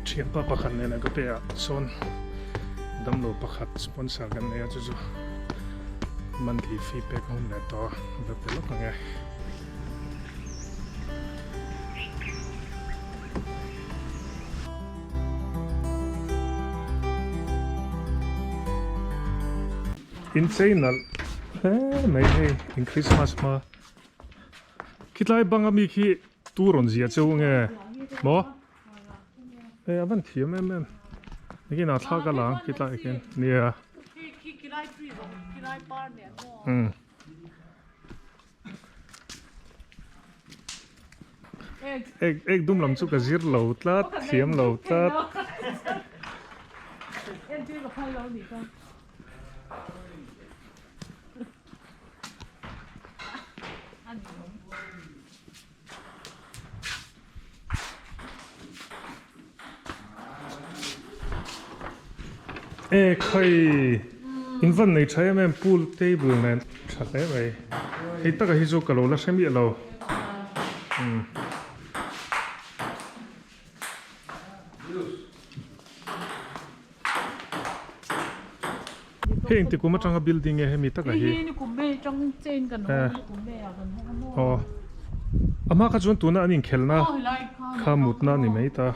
Thianpa pakhat nen Agape ah sawn damlo pakhat sponsor kan nei a chu chu monthly fee pek a hun leh tawh a va pe lawk ang e. Inchei nalh hle mai hei in Christmas hma khitlai bang ami khi tu rawn zia cheu nge maw hei a van thiam em em nikin ah thla ka la ang khitlai ah khian nia umm. Ek ek dum lam chu ka zir lo tlat thiam lo tlat. E khai in van nei tha em em pool table nen tha hle mai hei taka hi chu ka lo la hre miah lo umm. Hei engti kum atanga building nge hemi taka hi? Aw a hma kha chuan tuna an inkhelhna kha mutna a ni mai ta.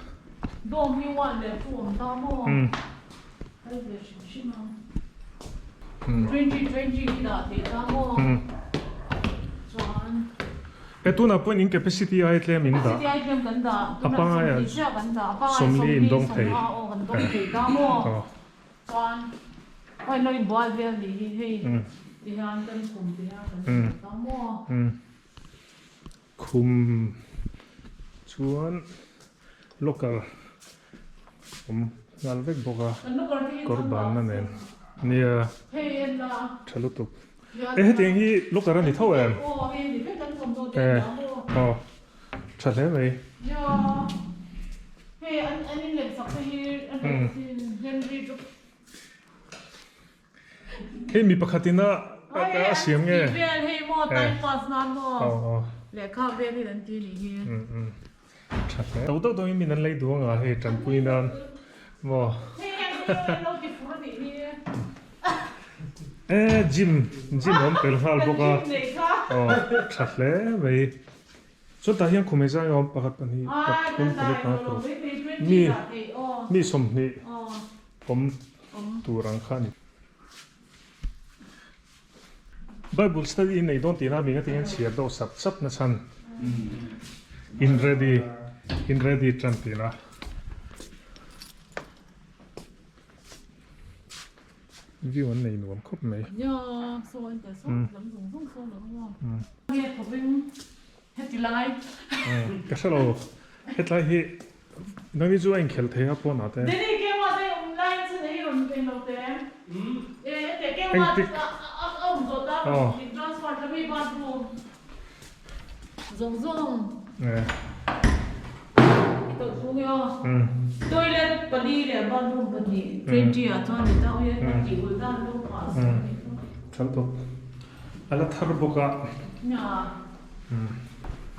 E tunah pawhin in capacity ai tlem in dah a pangai ah sawmli in dawng thei Khum chuan locker awm nghal vek bawk a kawr banna nen nia tha lutuk e hetiang hi locker a ni tho em e aw tha hle mai. Hei mi pakhat ina a siam nge? Vel hei maw time pass nan maw lehkha vel hi an ti nih hi. Tha hle. To deuh deuhin min an lei duh anga hei tanpui nan maw. Hei heng hi lo ti fur anih hi. E gym gym awm tel nghal bawk a. Aw tha hle mai. Chuan tah hian khum engzah nge awm pakhat pahnih pathum pali panga paruk mi mi 20 awm tur ang kha a ni. Bible study in nei dawn tihna mi nga tingin chhiar deuh sap sap na chhan in ready in ready tan tihna. View an nei nuam khawp mai. Nia saw an tel saw lam zawng zawng saw lo maw. Nge thawveng heti lai. Ka hre lo hetlai hi nangni chu a inkhelh thei a pawn ah te. Danny keimah te awm lai chu nei rawn eng lo te. E te keimah a awm zawh ta in transfer ta mi bathroom zawng zawng. I tawlh chhung i aw. Toilet pali leh bathroom pahnih 20 ah chuan ni ta ui a kan tih ulh dan lawng phah a sawi ni chu. Thal tawp. A la thar bawk a. Nia.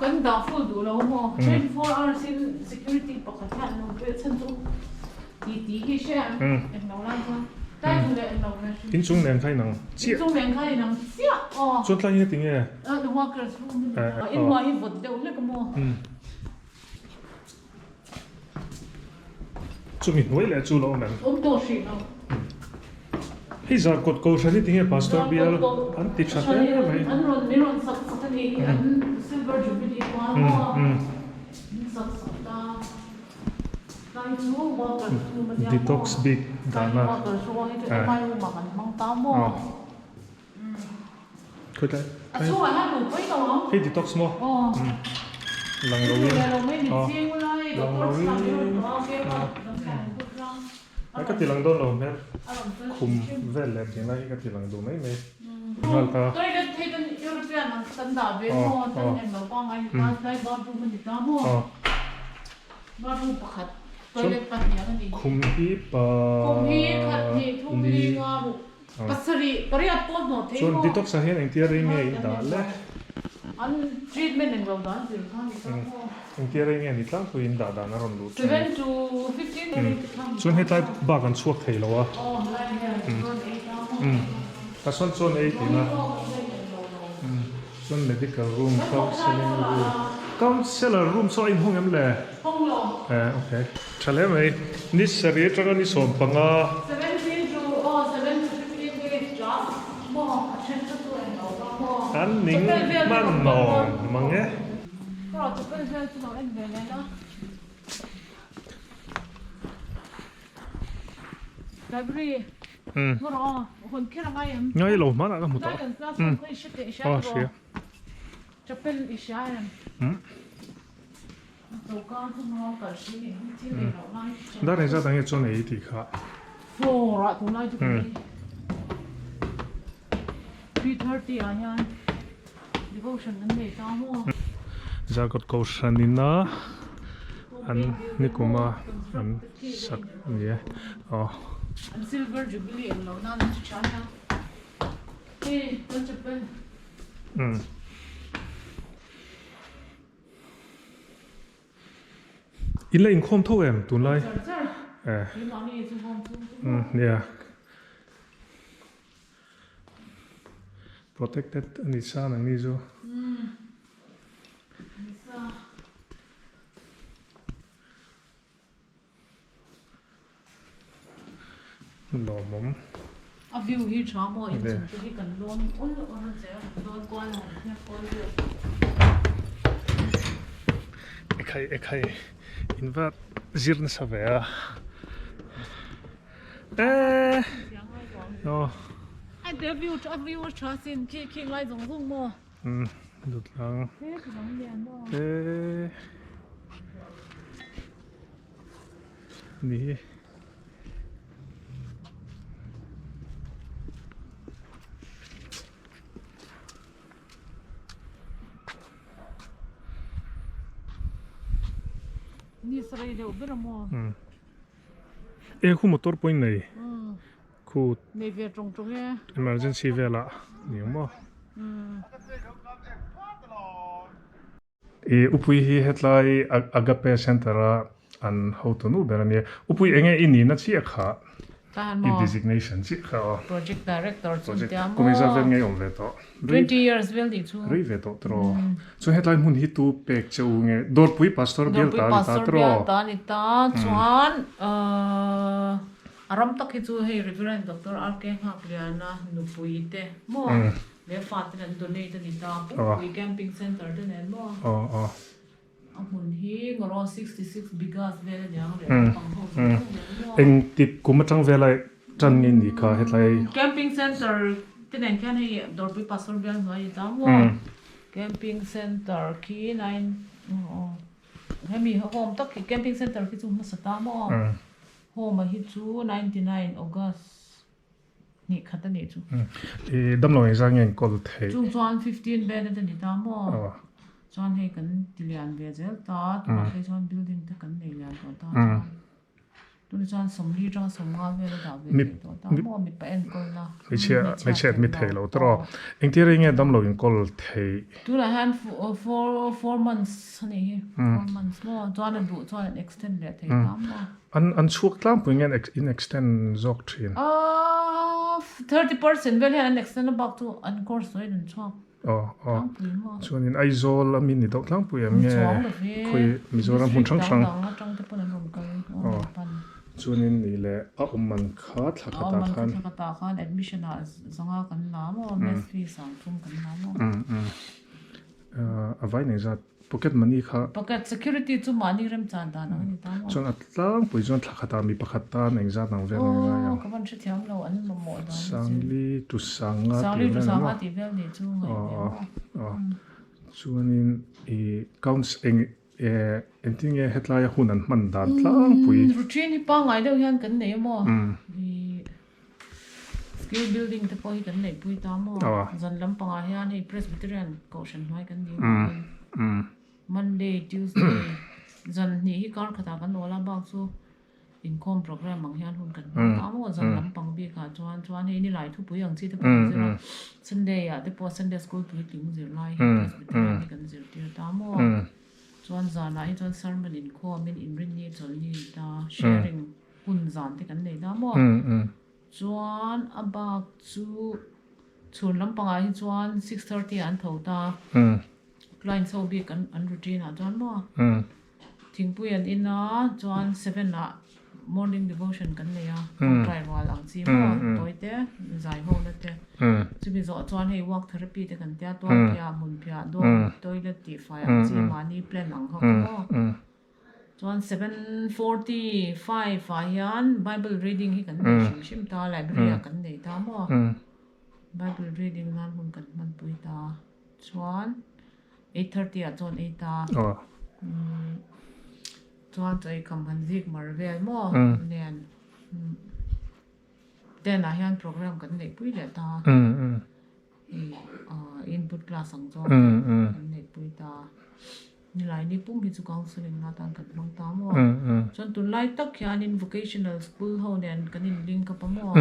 Kan dah full duh lo maw? 24 hours in security pakhat hian an awm pui a chhan chu ti ti hi hre ang eng lo lai chuan tlai duh leh eng lo ve hrim. Inchung nen kha inang chiah. Inchung nen kha inang chiah aw. Chuan tlai hi tinge? The workers room hi ni. Inhnuai hi vawt deuh hlek a maw? Chumi hnuai leh chu lo awm em? Awm tawh hrih lo. Hei Zarkawt Kohhran hi tinge Pastor bial an ti tha hle mai. An rawn min rawn sak sak a nih hi an Silver Jubilee kual maw min sak sak ta. Tlai chu workers room a nia maw. Detox bik dahna. Tlai workers room hi chu MI room ah kan hmang ta maw. Khawi tlai. A chhungah hian luh pawi lo ang. Hei detox maw? Aw. Lang lo in. Aw. Lang lo in. Ai ka ti lang dawn lo hmel. Khum vel leh ding lai hi ka ti lang duh mai mai. Nghal ta. Toilet phei kan European ang kan dah ve maw? Kan en lo pangai ni ta. Tlai bathroom a ni ta maw? Bathroom pakhat toilet pahnih ang a ni. Khum hi pa. Khum hi khat hnih thum li nga ruk. Pasarih, pariat pawh hnawh thei Chuan maw? detox ah hian engtia rei nge in dah le? An treatment englo dan zir kha ni ta maw. Engtia rei nge ni tlangpuiin dah dan a rawn luh thin. 7 to 15 rei te kha. Chuan hetlai bak an chhuak thei lo a. Aw helai hian chuan ei ta maw. Ka sawn chuan ei tihna. Chuan medical room, counselling room, counsellor room saw a inhawng em le? Hawng lo. Eh okay. Tha hle mai. Ni sarih atanga ni 15. 17 to aw 7 to 15 days class maw a then kha chu englo ta maw. An ning hman nawm mang e. Aw chapel vel chu lo en ve leh la. Library. Ngai lo hmanah ka hmu tawh a hria. Dar engzat ang nge chuan ei tih kha. Zarkawt Kohhran ina an nikuma an sak a ni e aw. An silver jubilee eng lo nan an ti tha nia hei kan chapel. Umm. In la inkhawm tho em tunlai? Char char. Eh. Keimahni chu hawm chung chu. Umm nia. Protected a ni sa nang ni chu. Umm. Ni sa. Lawmawm. A view hi tha maw inchung te hi kan lawn awl awl a che lawn kual ang hian kual vel. Ekhai ekhai in va zir nasa ve a eh aw. A view a view a tha sin khi khi ngai zawng zawng maw. Umm dutlang te ni hi. Ni sarai deuh ber a maw? Umm e khu motor pawhin nei. Khu Nei ve tawng tawng e. Emergency velah ni ang maw? I upui hi hetlai Agape Center a an hotu nu ber a nia. Upui enge i nihna chiah kha i designation chiah kha aw. Project Director chu tia maw? Kum engzat vel nge awm ve tawh? 20 years vel nih chu. Rei ve tawh tiraw. Chuan hetlai hmun hi tu pek che u nge? Dawrpui Pastor bial ta a ni ta tiraw? Dawrpui Pastor bial ta a ni ta. Chuan A ram tak hi chu hei Reverend Doctor RK Nghakliana nupui te maw leh fa ten an donate a ni ta, Pukpui Camping Centre te nen maw a hmun hi ngawrh 66 bighas vel a niang leh naupang ho zawng zawng nen maw. Eng tip kum atang vela tan nge ni kha hetlai. Camping Centre te nen khian hei Dawrpui Pastor bial hnuai a ni ta maw Camping Centre khi nine hemi home tak hi Camping Centre khi chu hmasa ta maw. Home a hi chu 99 August hnih khat a nih chu. I damlo engzah nge enkawl theih? Chung chuan 15 bed a ni ta maw? Chuan hei kan ti lian ve zel ta, tunah phei chuan building te kan nei lian tawh ta chuan tunah chuan 40 atanga 50 vel a dah ve theih tawh ta maw mipa enkawlna. Hmeichhia hmeichhia admit theih lo tawh. Engtir nge damlo enkawl theih? Tunah hian four months a nih hi, four months maw? Chuan a duh chuan an extend leh thei ta maw? An an chhuak tlangpui nge in extend zawk thin? Ahh 30% vel hian an extend a bak chu an course zawhin an chhuak tlangpui maw? Chuanin Aizawl a mi ni deuh tlangpui em nge? Khawi Mizoram hmun hrang hrang. District dang dang atang te pawn an rawn kal an pan. Chuanin nih leh a awm man kha thla khatah khan. A awm man kha thla khatah khan admission ah zanga kan la maw mess fee sang thum kan la maw? A vai nei zat pocket money kha. Pocket security chu mahni remchan dan ang a ni ta maw? Chuan a tlangpui chuan thla khatah mi pakhat tan engzat ang vel nge ngai ang. Aw ka van hrethiam lo an mamawh dan chu. Sangli tu sanga tih vel ni maw? Sangli tu sanga tih vel nih chu ngaih ve maw? Aw chuanin i counts eng engtin nge hetlaia hun an hman dan tlangpui. Routine hi pangngai deuh hian kan nei a maw? Skill building te pawh hi kan neihpui ta maw? Zan lampangah hian hei Presbyterian Kohhran hnuai kan ni bawkin Monday, Tuesday zan hnih hi kar khatah kan awl a bak chu. Inkhawm program ang hian hun kan hmang ta maw zan lampang bikah chuan chuan hei nilai thupui ang chi te pawh kan zir a Sunday ah te pawh Sunday school puitling zirlai hi Presbyterian hi kan zirtir ta maw chuan zanah hi chuan sermon inkhawmin inrinni chawlhni ni ta sharing hun zan te kan nei ta maw chuan a bak chu chhun lampangah hi chuan 6:30 ah an tho ta clients ho bik an routine ah chuan maw. Thingpui an in a, chuan 7 ah morning devotion kan nei a, tawngtai rual ang chi maw, tawi te, zai ho na te, chumi zawh chuan hei walk therapy te kan tia, tual phiah, hmun phiah, dawr toilet tih fai ang chi mahni plan ang ho kha maw. Chuan 7:45 ah hian bible reading hi kan nei hrim hrim ta, library ah kan nei ta maw, bible reading nan hun kan hmanpui ta, chuan. 8:30 ah chuan ei ta. Chuan chaw ei kham han zik mar vel maw nen 10 ah hian program kan neih pui leh ta. Hei input class ang chuan kan neih pui ta. Nilai ni pum hi chu counselling na tan kan hmang ta maw. Chuan tunlai tak hianin vocational school ho nen kan in link up a maw.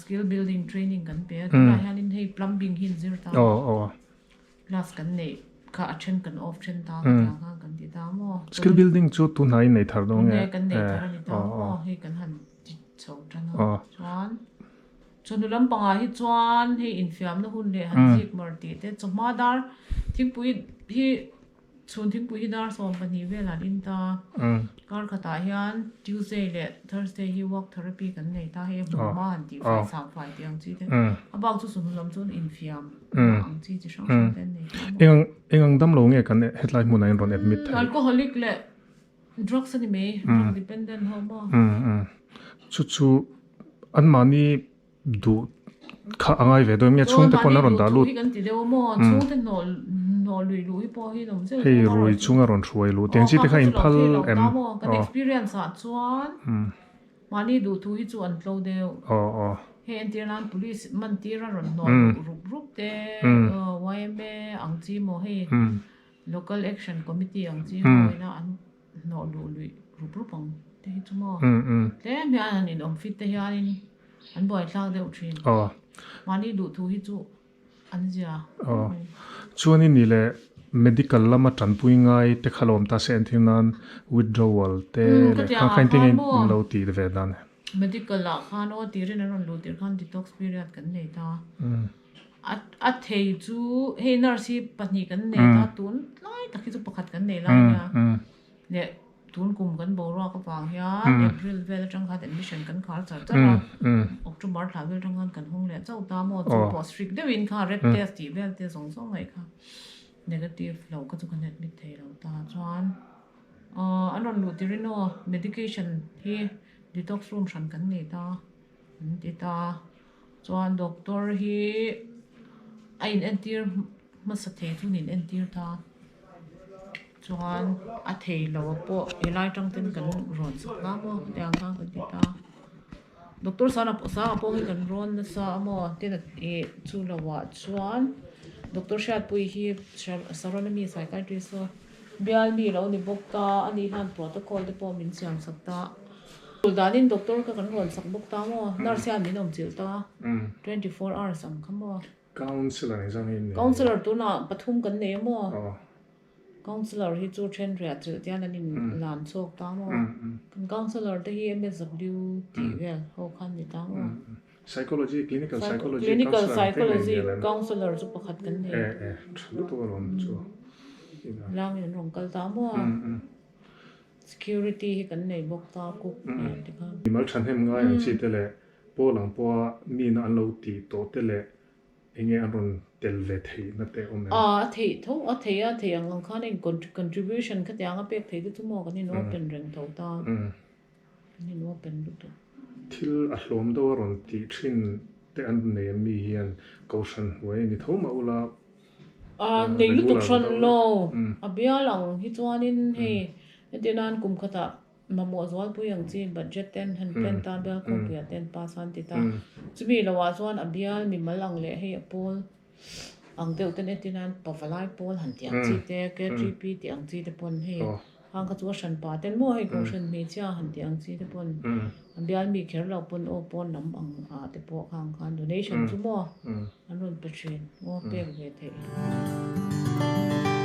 Skill building training kan pe a. Tunah hianin hei plumbing hi an zir ta. Class kan neih kha a then kan off then ta ka tiang khan kan ti ta maw. Skill building chu tunhnai in nei thar dawn nge? Tunhnai kan nei thar a ni ta maw, hei kan han ti chho tan a. Chuan chawhnu lampangah hi chuan hei infiamna hun leh han zik mar tih te chawhma dar thingpui hi Chhun thingpui hi dar 12 velah an in ta. Kar khatah hian Tuesday leh Thursday hi walk therapy kan nei ta. Hei hmuhma han tih fai chak fai tih ang chi te. A bak chu chhun lam chuan infiam ang chi chi hrang hrang te an nei ta maw. Eng eng ang dam lo nge kan hetlai hmunah in rawn admit thei? Alcoholic leh drugs a ni mai. Drug dependent ho maw. Chu chu anmahni duh kha a ngai ve dawn nge chhungte pawn a rawn dah lut. Hei rui chunga rawn hruai luh tiang chi te kha in phal em? Aw aw. Hnawh luh luih rup rup ang te hi chu maw? Tlem hian han inawm fit te hianin an buaithlak deuh thin. Mahni duh thu hi chu an zia khawp mai. Chuanin ni leh medical lama tanpui ngai te kha lo awm ta se entir nan withdrawal te leh khang kha engtin nge in lo tih ve dan? Medical ah khan aw tirin an rawn luh tirh khan detox period kan nei ta. A thei chu hei nurse hi pahnih kan nei ta tun tlai tak hi chu pakhat kan nei lai ania leh tun kum kan boruak avang hian April vel atang khan admission kan khar char char a October thla vel atang khan kan hawng leh chauh ta maw chu pawh strict deuhin kha red test tih vel te zawng zawng ngaih kha negative lo kha chu kan admit thei lo ta chuan an rawn luh tirin aw medication hi detox room hran kan nei ta an ti ta. Chuan doctor hi a in entir hmasa thei chu an in entir ta chuan a thei lo a pawh helai tang ten kan rawn sak ta maw hetiang khan kan ti ta doctor sana sanga pawh hi kan rawn nasa a maw tin ih chu lo ah chuan doctor Hriatpuii hi Saronami psychiatrist aw bial mi lo ni bawk ta ani hian protocol te pawh min siam sak ta. Tul danin doctor kha kan rawn sak bawk ta maw? Nurse hian min awm chilh ta 24 hours ang kha maw? Councillor eng zang in nei? Councillor tunah pathum kan nei a maw? Councillor hi chu then riah chilh tian an in lam chhuak ta maw? Kan councillor te hi MSW tih vel ho khan ni ta maw? Psychology, clinical psychology, Clinical psychology councillor chu pakhat kan nei. E e tha lutuk alawm chu. Langin an rawn kal ta maw? Security hi kan nei bawk ta cook nen te khan. Mimal thahnem ngai ang chi te leh pawl ang pawha mina an lo tih tawh te leh enge an rawn tel ve theih na te awm em? A theih tho, a theih a, theih ang ang khan in contribution khatiang a pek theih te chu maw kan in open reng tho ta, kan in open lutuk. Thil a hlawm deuh a rawn tih thin te an nei em mi hian Kohhran hnuai a ni tho mah ula. A nei lutuk hran lo. A bial ang hi chuanin hei heti nan kum khatah mamawh zualpui ang chi budget ten han plan ta bial khawmpuiah ten pass an ti ta. Chumi lohah chuan a bial mimal ang leh hei a pawl ang deuh ten heti nan pavalai pawl han tih ang chi te KTP tih ang chi te pawn hei. Khang kha chu a hran pah ten maw hei kohhran hmeichhia han tih ang chi te pawn a bial mi kher lo pawn aw pawn lam ang ah te pawh khang khan donation chu maw an rawn pe thin maw pek ve theih.